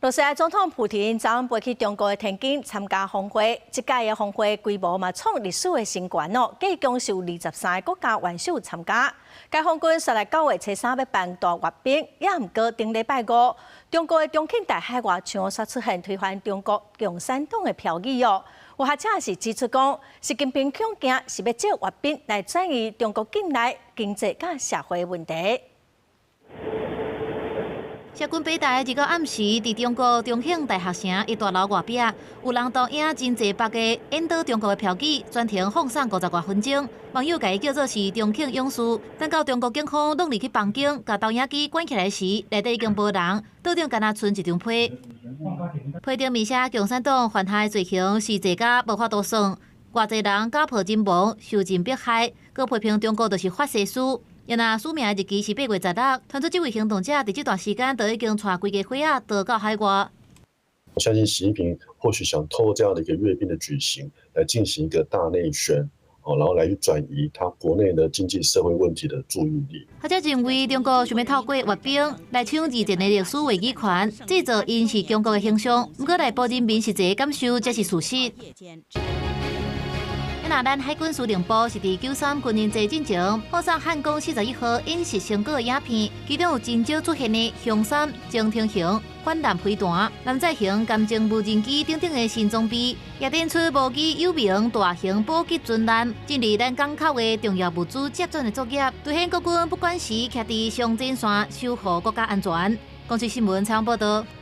羅西亞總統普廷昨昏飛去中國的天津參加峰會，這屆的峰會規模嘛創歷史的新高哦，計共是有23個國家元首參加。解放軍煞來9月初3欲辦大閱兵，也毋過頂禮拜五，中國的重慶大廈外牆煞出現推翻中國共產黨的標語哦。有學者是指出講，習近平恐驚是欲藉閱兵來轉移中國境內經濟佮社會問題。社軍北大二號暗時，佇中國重慶大學城一大樓外壁，有人投影真濟百個演倒中國的標語，全程放送50外分鐘。網友共伊叫做是重慶勇士。等到中國警方攏入去房間，共投影機關起來時，內底已經無人，桌頂干焦賰一張批。批頂面寫共產黨犯下的罪行是濟甲無法度算，偌濟人家破人亡，受盡迫害，閣批評中國就是法西斯。若署名的日期是8月16，傳出這位行動者佇這段時間就已經帶規家伙仔逃到海外。我相信習近平或許想透過這樣的一個閱兵的舉行，來進行一個大內宣，哦，然後來去轉移他國內的經濟社會問題的注意力。學者認為，中國想欲透過閱兵來搶二戰的歷史話語權，製造𪜶是強國的形象。毋過內部人民實際感受，這是事實。若咱海軍司令部是佇93軍人節進前，放送漢光41號演習成果的影片，其中有真少出現的雄三、偵聽型、反艦飛彈、艦載型艦偵無人機等等的新裝備，也展出無機有名大型補給船艦進入咱港口的重要物資接轉的作業，凸顯國軍不管時徛佇上前線守護國家安全。公視新聞採訪報導。